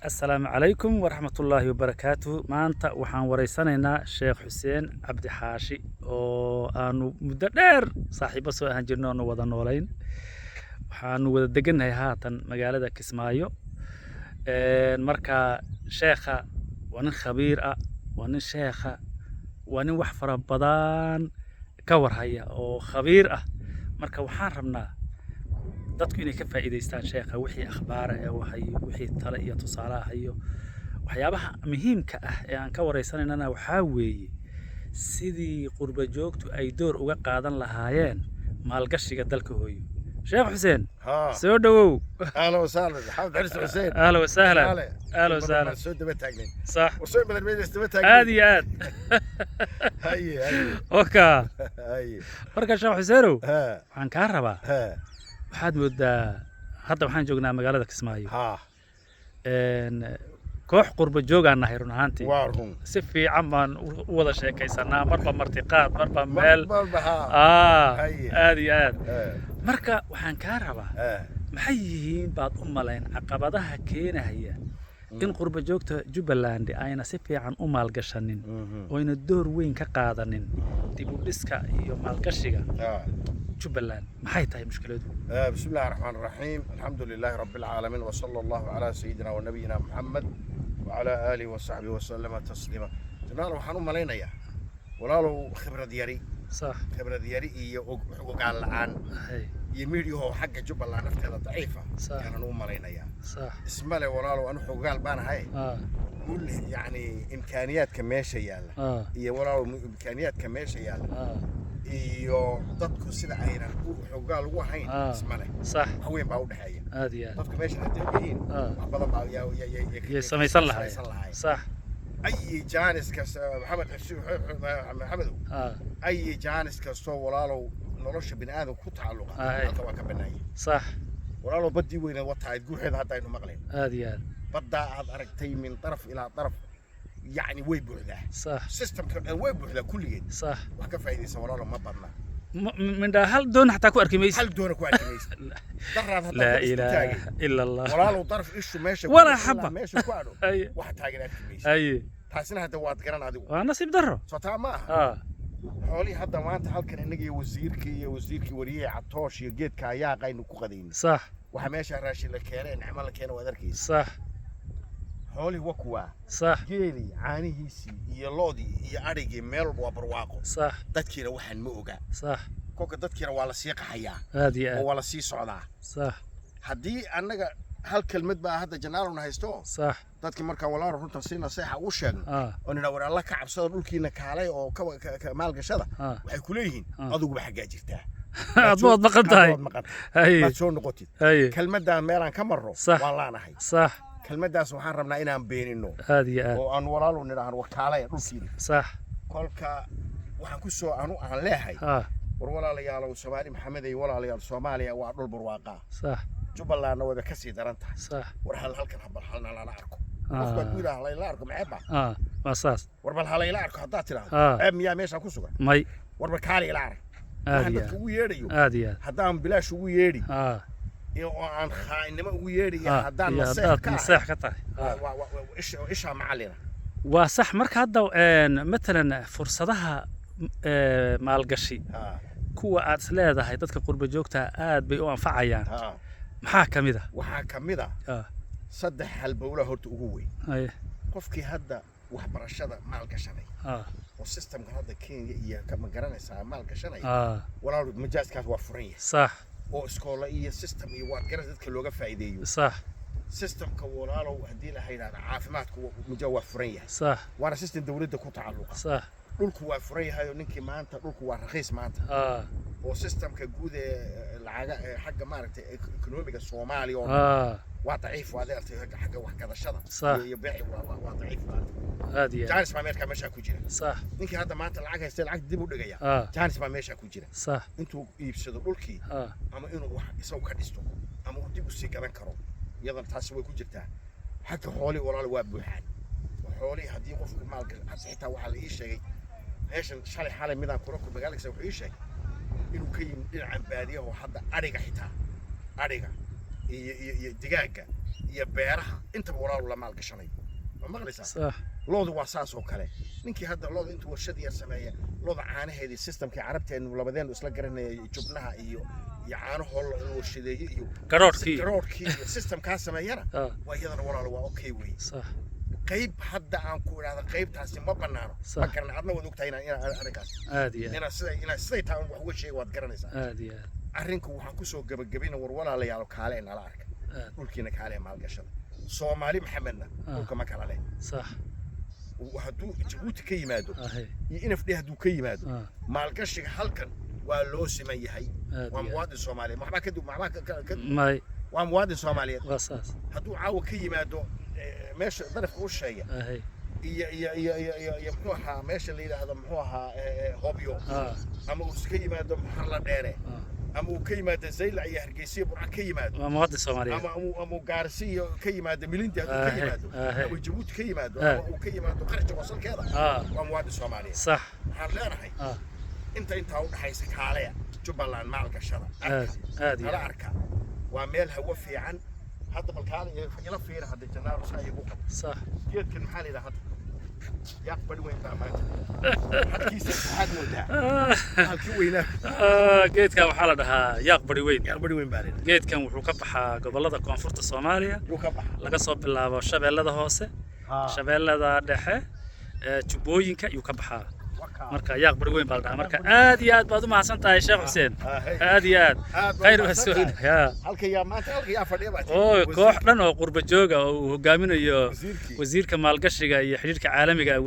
Asalaamu calaykum waraxmatullaahi wabarakaatuhu. Maanta waxaan wareysanaynaa Sheekh Xuseen Cabdi Xaashi oo aanu muddo dheer saaxiibo soo ahaan jirno, oonu wada noolayn. Waxaanu wada degannahay haatan magaalada Kismaayo. Marka sheekha waa nin khabiir ah, waa nin sheekha, waa nin wax fara badan ka warhaya oo khabiir ah. Marka waxaan rabnaa dadku inay ka faa'iidaystaan sheekha, wixii akhbaara ee uu hayo, wixii tale iyo tusaalaha hayo. Waxyaabaha muhiimka ah ee aan ka wareysanaynana waxaa weeye sidii qurba joogtu ay door uga qaadan lahaayeen maalgashiga dalka hooyo. Sheekh Xuseen, soo dhowow. اهلا وسهلا محمد حرس حسين. Ahla wasahlan, ahla wasahlan. Soo daba taagnayn. Sax. Wasoo badan meesha daba taagnayn. Aad iyo aad. Haye haye. Oka. Haye. Marka Sheekh Xuseenow, waxaan kaa rabaa, waxaad moodaa hadda waxaan joognaa magaalada Kismaayo. Koox qurba joogaan nahay run ahaantii. Waa run. Si fiican baan u wada sheekaysanaa, marba martiqaad, marba meel. Marba ha. Haye. Aad iyo aad. Marka waxaan kaa rabaa, maxay yihiin baad u malayn caqabadaha keenaya in qurba joogta Jubbaland ayna si fiican u maalgashanin oyna door weyn ka qaadanin dib u dhiska iyo maalgashiga Jubbaland? Maxay tahay mushkiladu? بسم الله الرحمن الرحيم، الحمد لله رب العالمين، وصلى الله على سيدنا ونبينا محمد وعلى آله وصحبه وسلم تسليما. Janaal, waxaan u malaynayaa, walaalow, khibrad yari, khibrad yari iyo ogaan la'aan iyo miidiyahoo xagga Jubbaland nafteeda daciifa yaanan u malaynayaa. Ismale walaalow, anu xogaal baan ahay. Kul yacni imkaaniyaadka meesha yaalla iyo walaalow imkaaniyaadka meesha yaalla iyo dadku sida aynan u xogaal ugu ahayn ismale. Wax weyn baa u dhexeeya. Aad iyo aad. Dadku meesha hadday yihiin, wax badan baa yay samaysan lahaayeen. Samaysan lahaayeen. Ay jaanis kasta, Maxamed Xuseen Maxamedow, ay jaanis kastoo, walaalow, nolosha bini aadamka ku tacalluqa halka waa ka bannaaya. Walaalow, baddii weyneed watahayd, guuxeeda hadda aynu maqlayn. Aad iyo aad. Baddaa aad aragtay min daraf ilaa daraf yacni way buuxdaa. Systemka dhan way buuxdaa kulligeed. Wax ka faa'iidaysa, walaalow, ma badna. Mindhaa hal doon xataa ku arki maysid. Hal doona ku arki maysid. Daraad hadda Laa isku taagay. Ilaaha ila Allah. Walaalow, daraf ishu meesha Walaa ilaa xabba. meesha ku adho wax taagan arki maysid. Taasina hadda waad garan adigu. Waa nasiib darro. Soo taa ma aha? Xoolihii hadda maanta halkan innaga iyo wasiirkii iyo wasiirkii wariyey Catoosh iyo geedka ayaaq aynu ku qadayno. Waxa meesha raashin la keenay, nicmo la keenay, waad arkaysa. Xoolihii waa kuwaa. Geelii caanihiisii iyo loodii iyo adhigii, meel walba waa barwaaqo. Dadkiina waxaan ma oga. Kolka dadkiina waa la sii qaxayaa Aad iyo oo aad. waa la sii socdaa. Haddii annaga hal kelmad baa hadda janaaluna haysto, dadkii markaan walaalo runta si naseexa u sheegno oo nidhaa, "War alla ka cabsada, dhulkiina kaalay oo ka maalgashada," waxay ku leeyihiin, "Adiguba xaggaa jirtaa." Aad waad maqan tahay. Waad maqan tahay. Maad soo noqotid. Kelmadaan meelaan ka marro waan laanahay. Kelmaddaas waxaan rabnaa inaan beenino Aad iyo aad. oo aan walaalo nidhaahno, "War kaalaya dhulkiina." Kolka waxaan ku soo anu aan leehay, war walaalayaalow, Soomaali Maxamed iyo walaalayaal, Soomaaliya waa dhul barwaaqaa. Jubbalandna wayba ka sii daran tahay. War hal halkan bal halna lala arko. Qofku hadduu yidhaha halayla arko, maceeb baa? Waa saas. War bal halayla arko haddaad tidhaahdo, ceeb miyaa meeshaa ku sugan? May. War bal kaali ila arag. Aad Waxaan iyo dadka aad. ugu yeedhayo, Aad iyo aad. haddaan bilaash ugu yeedhi iyo oo aan khaainnimo ugu yeedhi iyo haddaan iyo naseex haddaad ka ahay, naseex ka tahay. waa isha macallina. Waa sax. Marka hadda matalan fursadaha maalgashi kuwa aad is leedahay dadka qurba joogta aad bay u anfacayaan, maxaa ka mid ah? Waxaa ka mid ah saddex halbowla horta ugu weyn. Qofkii hadda waxbarashada maalgashaday oo systemkan hadda Kenya iyo ma garanaysaa maalgashanaya, walaal, majaaskaas waa furan yahay oo iskoola iyo system iyo waad garan dadka looga faa'iideeyo. Systemka, walaalow, haddii la yidhahdo caafimaadku waa furan yahay, waana system dowladda ku tacalluqa. Dhulku waa furan yahay oo ninkii maanta dhulku waa raqiis maanta oo systemka guud ee lacaga ee xagga maaragtay economiga Soomaaliya oo dhan waa daciif, waa adeertay xagga waxgadashada iyo beeci waa daciif maanta. Aad iyo aad. Jaanis baa meesha meeshaa ku jira. Ninkii hadda maanta lacag haystay lacag dib u dhigaya, jaanis baa meeshaa ku jira intuu iibsado dhulkii ama inuu wax isagu ka dhisto ama uu dib usii gadan karo. Iyadana taasi way ku jirtaa. Xagga xoolihii, walaal, waa buuxaan xoolihii haddii qofku maalgasho. Hadda xitaa waxaa la ii sheegay meeshan shalay xalay midaan kula kulmay magaalada, wuxuu ii sheegay inuu ka yimid dhinacan baadiyaha oo hadda adhiga, xitaa adhiga iyo digaagga. Iyo beeraha intaba walaalu la maalgashanayo, ma maqlaysaa? Sax. Loodu waa saas oo kale. Ninkii hadda looda intuu warshad yar sameeya, looda caanaheedii systemkii carabteenu labadeenu isla garanaya, jubnaha iyo caanahoo la warshadeeye iyo Garoorkii. Garoorkii iyo systemkaa sameeyana, waa iyadana walaalo waa okay wey. Qayb hadda aan ku idhaahdo qaybtaasi ma banaano, ma garana. Adna waad ogtahay inaan arrinkaas Aad iyo aad. inaad siday tahay wax uga sheegi waad garanaysaa. Aad iyo aad. Arrinku waxaan kusoo gebagabina, war walaalayaalo, kaale nala arka dhulkiina, kaale maalgashada. Soomaali Maxamedna dhulka ma kala leh. Hadduu Jabuuti ka yimaado iyo NFD hadduu ka yimaado, maalgashiga halkan waa loo siman yahay. Aad Waa iyo aad. muwaadin Soomaaliyeed, waxbaa kadib waxbaa May. Waa muwaadin Soomaaliyeed. Waa saas. Hadduu caawa ka yimaado meesha darafka u shisheeya iyo muxuu ahaa meesha la yidhaahdo, muxuu ahaa, Hobyo, ama uu ka yimaado Harla Dheere, ama uu ka yimaado Zaylac iyo Hargeysa iyo Burca ka yimaado, Waa muwaadin Soomaaliyeed. ama uu Gaarsi iyo ka yimaado Milindi hadduu ka yimaado, ama Jabuuti ka yimaado, ama uu ka yimaado Qarja wasalkeeda, waa muwaadin Soomaaliyeed. Waxaan leenahay intaa u dhaxaysa kaaleya Jubbaland maalgashada, Aad aad iyo nala aad. arka. Waa meel hawo fiican. Hadda bal kaale ila fiira hadda, Janaaro, saa igu qab. Geedkan maxaa la yidhaha hadda? Yaaq bari weyn baa maanta halkiisa waxaad moodaa halkii weynaa. Geedkan waxaa la dhahaa yaaq bari weyn. Yaaq bari weyn baa la yidhaha. Geedkan wuxuu ka baxaa gobollada koonfurta Soomaaliya, Yuu ka baxa? laga soo bilaabo Shabeellada Hoose, Shabeellada Dhexe, Jubbooyinka yuu ka baxaa. Wakaa. Marka yaaq bari weyn baa la dhahaa. Marka aad iyo aad baad u mahadsan tahay, Sheekh Xuseen. Hey. Aad iyo aad. Aad baad Khayr baa mahadsan soo tahay. ya. Halka yaa maanta, halka yaa fadhiya baa Oo tiri? koox dhan oo qurba jooga oo uu hogaaminayo Wasiirkii. wasiirka maalgashiga iyo xidhiidhka caalamiga.